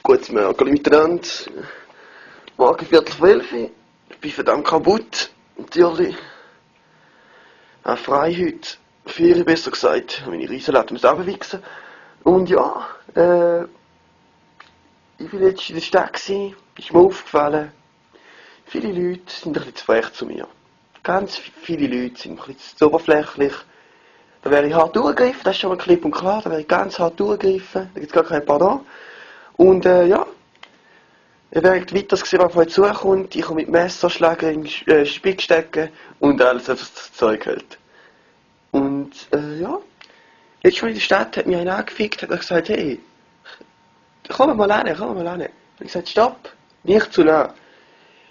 Gutes Morgen miteinander. Morgen 10:45. Ich bin verdammt kaputt. Natürlich. Auch frei heute. Ferien besser gesagt. Meine Riesenlatte muss runterwichsen. Und ja, ich war letztens in der Stadt gewesen. Ist mir aufgefallen. Viele Leute sind ein bisschen zu frech zu mir. Ganz viele Leute sind ein bisschen zu oberflächlich. Da wäre ich hart durchgegriffen, das ist schon mal klipp und klar. Da wäre ich ganz hart durchgegriffen. Da gibt es gar kein Pardon. Und ja, ihr werdet weiter sehen, was auf euch zukommt. Ich komme mit Messerschlägen in den Spick stecken und alles, was das Zeug hält. Und ja, jetzt schon in der Stadt hat mich einer angefickt, hat gesagt, hey, komm mal hin, komm mal hin. Und ich gesagt, stopp, nicht zu nah.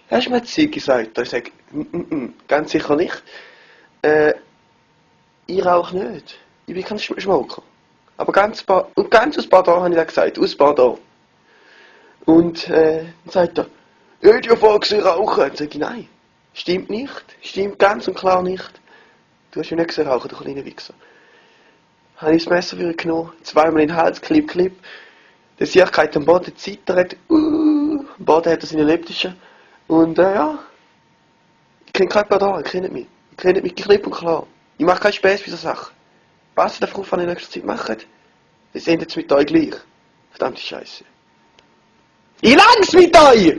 Hast du mir Zeug gesagt? Ich sage, ganz sicher nicht. Ich rauche nicht. Ich bin kein Schmoker. Aber ganz aus Pardon habe ich das gesagt, aus Pardon. Und dann sagt er, ich hätte ja vorgesehen rauchen. Dann sage ich, nein, stimmt nicht. Stimmt ganz und klar nicht. Du hast ja nicht gesehen rauchen, du kleiner Wichser. Habe ich das Messer wieder genommen, zweimal in den Hals, klipp, klipp. Der Sicherheit am Boden zittert, am Boden hat er seine elliptische. Und ja, ich kenne keinen Pardon, ich kenne mich. Ich kenne mich klipp und klar. Ich mache keinen Spaß bei so Sachen. Was ihr darauf in nächster Zeit macht, das endet mit euch gleich. Verdammte Scheiße. Ich lang's mit euch!